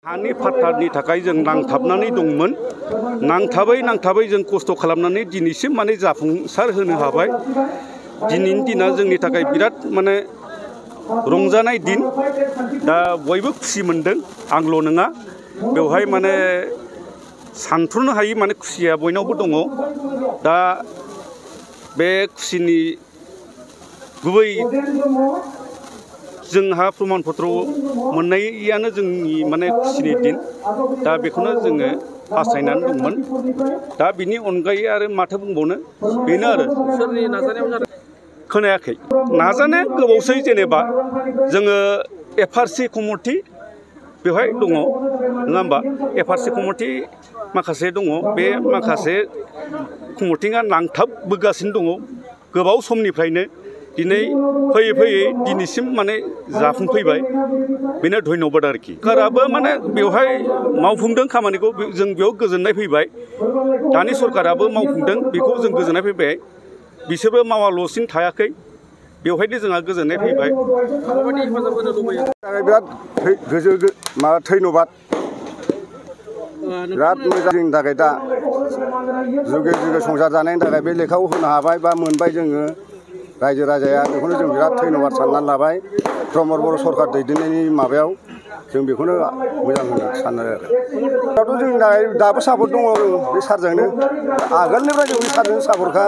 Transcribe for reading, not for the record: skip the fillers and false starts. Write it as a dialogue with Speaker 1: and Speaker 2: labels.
Speaker 1: हानि फाट्टानि थाखाय जों नांथाबनानै दंमोन। नांथाबै जों खस्थ' खालामनानै दिनैसिम माने जाफुंसार होनो हाबाय। दिनैनि दिना जोंनि थाखाय बिराद माने रंजानाय दिन। दा बयबो खुसि मोनदों, आंल' नङा। बेवहाय माने सानथ्र'नो हायि माने खुसिया बयनावबो दङ। दा बे खुसिनि गुबै जोंहा प्रमान पत्र मोननायानो जोंनि माने खुसिनि दिन। दा बेखौनो जोङो हास्थायनानै दंमोन। दा बिनि अनगायै आरो माथो बुंबावनो, बेनो आरो।
Speaker 2: सोरनि नाजानायाव जादों?
Speaker 1: खोनायाखै। नाजानाया गोबावसै, जेनेबा जोङो एफआरसि कमिटि बेवहाय दङ, नङा होमबा? एफआरसि कमिटि माखासे दङ। बे माखासे कमिटिया नांथाबबोगासिनो दङ गोबाव समनिफ्रायनो। दिनै फैयै दिनैसिम माने जाफुंफैबाय। बेनो धन्यबाद आरोखि। सरकाराबो माने बेवहाय मावफुंदों खामानिखौ, जों बेयाव गोजोननाय फैबाय। दानि सरकाराबो मावफुंदों, बेखौ जों गोजोननाय फैबाय। बिसोरबो मावाल'सिनो थायाखै, बेवहायनो जोंहा गोजोननाय फैबाय।
Speaker 2: माबायदि हेफाजाब होनो लुबैयो?
Speaker 3: बिराद धन्यबाद। बिराद मोजां जोंनि थाखाय दा जुगे संसार जानायनि थाखाय बे लेखाखौ होनो हाबाय बा मोनबाय जोङो। रायजो राजाया बेखौनो जों बिराद धन्यबाद साननानै लाबाय। प्रमद बर' सरकार दैदेननायनि माबायाव जों बेखौनो मोजां होनो सानो आरो। दाथ' जोंनि थाखाय दाबो सापर्ट दङ बे सारजोंनो। आगोलनिफ्राय जों बे सारजों सापर्टखा।